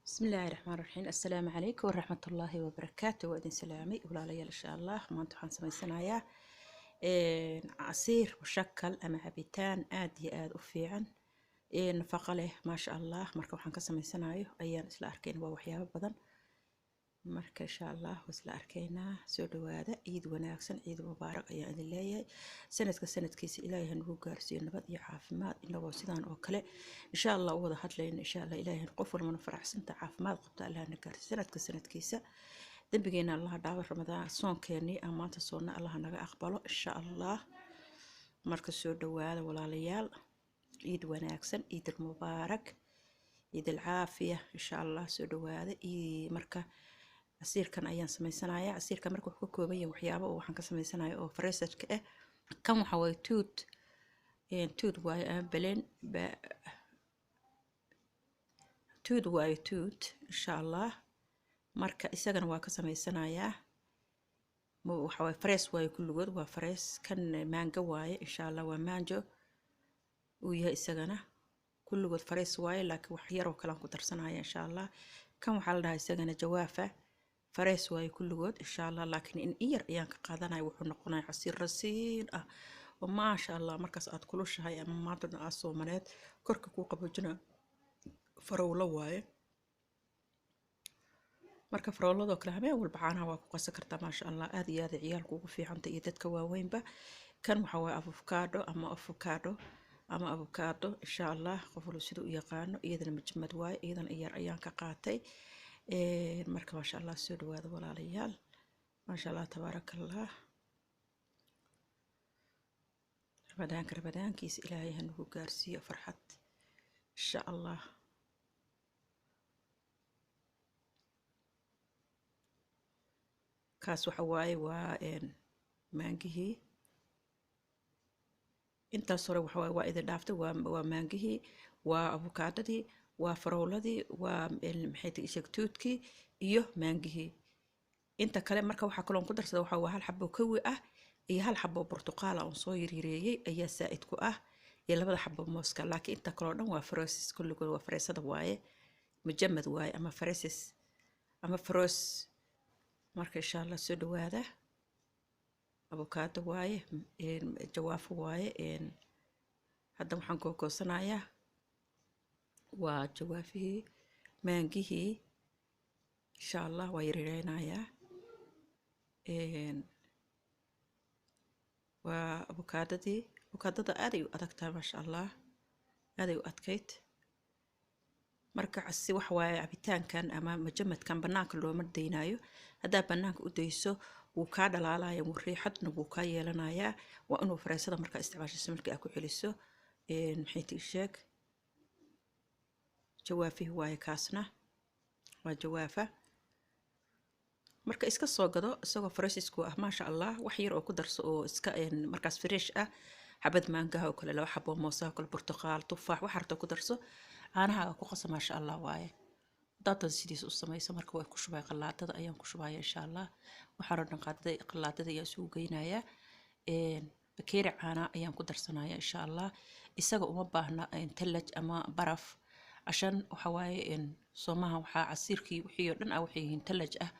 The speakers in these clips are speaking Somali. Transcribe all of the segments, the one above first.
بسم الله الرحمن الرحيم. السلام عليكم ورحمة الله وبركاته. Waa idin salaamay, walaalayaal. Insha Allah maanta waxaan samaysanayaa casiir mushakal ama cabitaan aad iyo aad u fiican, nafaqo leh, maasha Allah. Marka waxaan ka samaysanayo ayaan isla arkayna, waa waxyaabo badan. Marka insha Allah waa isla arkaynaa. Soo dhawaada, ciid wanaagsan, ciid mubaarak ayaan idin leeyahay. Sanadka sanadkiisa Ilaahay ha nagu gaarsiiyo nabad iyo caafimaad, inagoo sidaan oo kale insha Allah u wada hadlayno. Insha Allah Ilaahay qof walbana faraxsanta, caafimaad qabta Allah na gaarsiiyo sanadka sanadkiisa. Dembigeena Allah dhaawo, Ramadaan soonkeenii aan maanta soonna Allah naga aqbalo insha Allah. Marka soo dhawaada, walaalayaal, ciid wanaagsan, ciid mubaarak, ciid alcaafiya insha Allah. Soo dhawaada. Marka casiirkan ayaan samaysanayaa. Casiirka marka wuxuu ka kooban yahay waxyaabo oo waxaan ka sameysanaya oo fresh-ka ah. Kan waxa waaye tuut, tuut waaye ama belen, tuut waaye, tuut insha Allah. Marka isagana waa ka sameysanayaa. Waxa waaye fresh waaye, kulligood waa fresh. Kan maango waaye insha Allah, waa maanjo uu yahay isagana. Kulligood fresh waaye, laakiin wax yaroo kale aan ku darsanaya insha Allah. Kan waxaa la dhahaa isagana jawaafa, fresh waaye kulligood insha Allah, laakiin in yar ayaan ka qaadanaya. Wuxuu noqonaya casiir rasiin ah oo maasha Allah markaas aad kulushahay ama maanta dhan aad soomaneed korka kuu qaboojina. Farowlo waaye. Marka farowladoo kale habeen walba caanaha waa ku qasan kartaa, maasha Allah. Aad iyo aad ay ciyaalku ugu fiicanta iyo dadka waaweynba. Kan waxa waaye avocado ama avocado ama avocado insha Allah, qof walba siduu u yaqaano. Iyadana majmad waaye, iyadana yar ayaan ka qaatay. Marka maasha Allah, soo dhawaada, walaalayaal, maasha Allah, tabaaraka Allah. Ramadaanka ramadaankiisa Ilaahay ha nagu gaarsiiyo farxad insha Allah. Kaas waxa waaye waa maangihii. Intaas hore waxa waaye waa idin dhaaftay. Waa maangihii, waa abukaadadii, waa farowladii, waa maxay tahay sheeg, tuudkii iyo maangihii. Inta kale marka waxaa kaloon ku darsada waxaa waa hal xabo kawi ah iyo hal xabo burtuqaala oon soo yaryareeyey ayaa saa'id ku ah, iyo labada xabo mooska. Laakiin inta kaloo dhan waa fresh, kulligood waa fresh-ada waaye, mujamad waaye ama fresh ama froos. Marka insha Allah soo dhawaada. Abukaado waaye, jawaafo waaye. Hadda waxaan googoosanayaa waa jawaafihii, maangihii insha Allah, waa yaryareynayaa. Waa abukaadadii. Abukaadada aaday u adag tahay, maasha Allah, aaday u adkayd. Marka si wax waaye cabitaankan ama majamadkan banaanka looma daynayo. Haddaa banaanka u dayso wuu kaa dhalaalaya, wuu riixadna wuu kaa yeelanayaa. Waa inuu fresh-ada markaa isticmaashiso markii aad ku celiso. Maxay tii sheeg, jawaafihi waaye, kaasna waa jawaafa. Marka iska soo gado isagoo fresh-isku ah, maasha Allah. Wax yar oo ku darso oo iska markaas fresh ah, xabad maangaha oo kale, laba xabo moosaha oo kale, burtuqaal, tufaax, wax harto ku darso, caanaha ku qasa, maasha Allah waaye. Haddaad sidiis u samayso. Marka waa ku shubay qalaadada ayaan ku shubaya insha Allah. Waxaan oo dhan qaadada qalaadada ayaa isugu geynayaa. Bakeeri caana ayaan ku darsanaya insha Allah. Isaga uma baahna talaj ama baraf, cashan waxa waaye soomaha waxaa casiirkii wixii oo dhan ah waxay yihiin talaj ah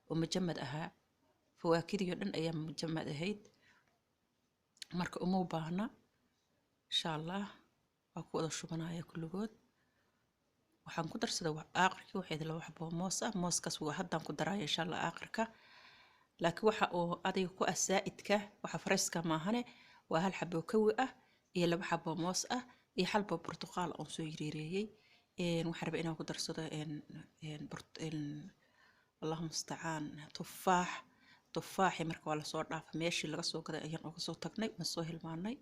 oo mujamad ahaa, fawaakidii oo dhan ayaa mujamad ahayd. Marka uma baahna insha Allah. Waa ku wada shubanaya kulligood. Waxaan ku darsaday aakhirkii waxay laba xabo moos ah. Mooskaas waa haddaan ku daraya insha Allah aakhirka. Laakiin waxa oo adiga ku ah saa'idka waxa fresh-ka maahane waa hal xabo kawi ah iyo laba xabo moos ah iyo hal xabo burtuqaal oon soo yareereeyey. Waxaan rabaa inaan ku darsado, Allahu mustacaan, tufaax. Tufaaxi marka waa lasoo dhaafay, meeshii laga soo gaday ayaan uga soo tagnay, waan soo hilmaanay,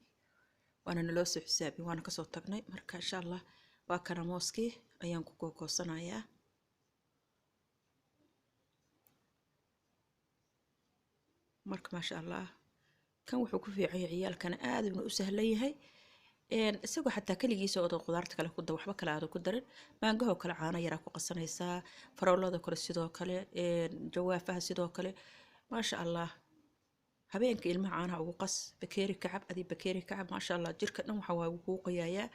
waana naloo soo xisaabiyey, waana kasoo tagnay. Marka insha Allah waa kana, mooskii ayaan ku googoosanayaa. Marka maasha Allah kan wuxuu ku fiican yahay ciyaalkana aad uuna u sahlan yahay. Isagoo xataa kaligiisa oo qudaarta kale ku dar, waxba kale aad ku darin, maangahoo kale caano yaraa ku qasanaysaa, faroolada kale sidoo kale, jawaafaha sidoo kale. Maasha allah, habeenka ilmaha caanaha ugu qas, bakeeri kacab, adii bakeeri kacab. Maasha allah, jirka dhan waxa waa kuu qoyaayaa,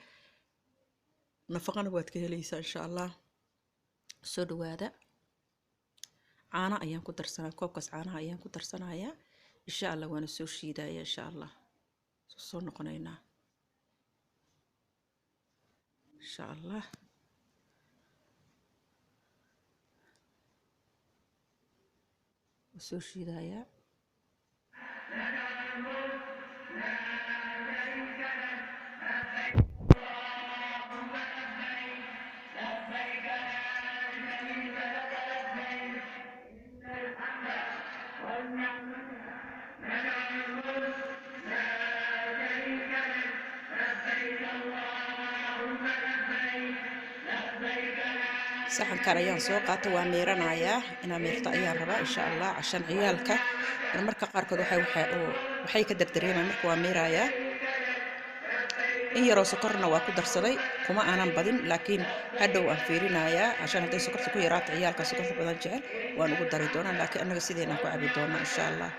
nafaqana waad ka helaysaa insha allah. Soo dhawaada. Caano ayaan ku darsanaya, koobkaas caanaha ayaan ku darsanayaa insha allah, waana soo shiidaya insha allah, soo noqonaynaa insha allah. Soo shiidayaa. Saxankan ayaan soo qaatay, waa miiranayaa, inaa miirto ayaan rabaa insha allah, cashan ciyaalka marmarka qaarkood waxay ka dardareemaan. Marka waa miirayaa, in yaroo sokorna waa ku darsaday, kuma aanan badin, laakiin hadhow aan fiirinayaa cashan hadday sokorta ku yaraato. Ciyaalka sokorta badan jecel waan ugu dari doonaa, laakiin annaga sideenaan ku cabi doonaa insha allah.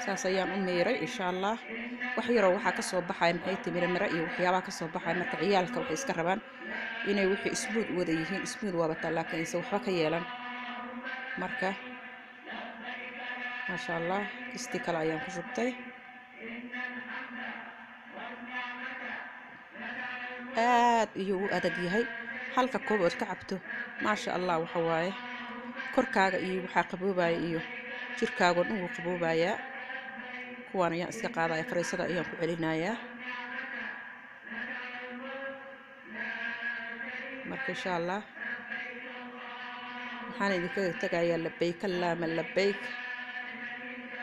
Saas ayaan u miiray insha allah. Wax yaroo waxaa kasoo baxaya, maxay timira mira iyo waxyaabaha kasoo baxaya. Marka ciyaalka waxay iska rabaan inay wixii smooth wada yihiin, smooth waabataa, laakiin aysan waxba ka yeelan. Marka maasha allah, kistii kale ayaan ku shubtay. Aad ayuu u adag yahay, halka koob ood ka cabto maasha allah, waxa waaye korkaaga iyo waxaa qaboobaya iyo jirkaagoo dhan wuu qaboobayaa. Kuwaan ayaan iska qaadaya, fariisada ayaan ku celinayaa. Marka insha allah waxaan idinkaga tagayaa labayk allaama labayk.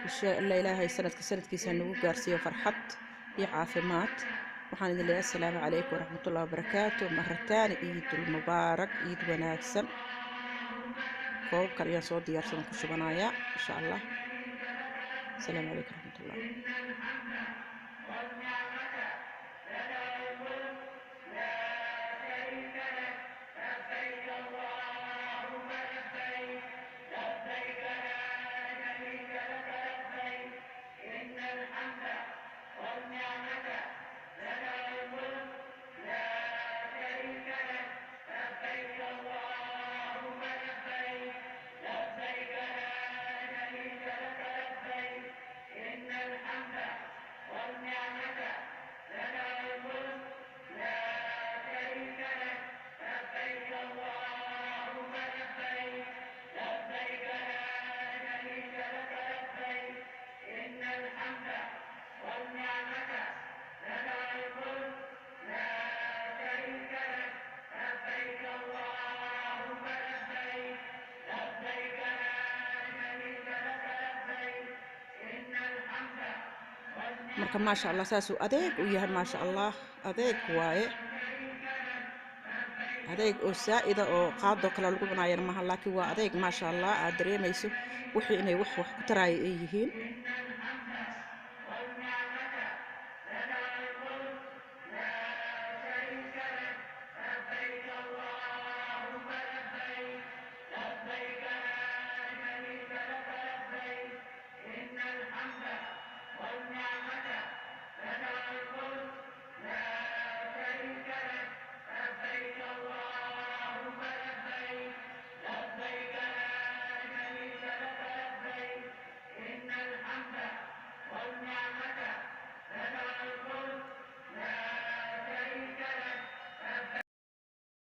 Insha allah ilaahay sanadka sanadkiisa nagu gaarsiiyo farxad iyo caafimaad. Waxaan idin leeyahay assalaamu calaykum waraxmatullahi wabarakaatu. Marataani ciidul mubaarak, ciid wanaagsan. Koobabkan ayaan soo diyaarsadan ku shubanayaa insha allah. Asalaamu calaykum waraxmatullah. Marka maasha allah, saasuu adeeg u yahay. Maasha allah, adeeg waaye, adeeg oo saa-ida oo qaadoo kale lagu cunaayana maaha, laakiin waa adeeg maasha allah aad dareemayso wixii inay wax wax ku taraayo ay yihiin.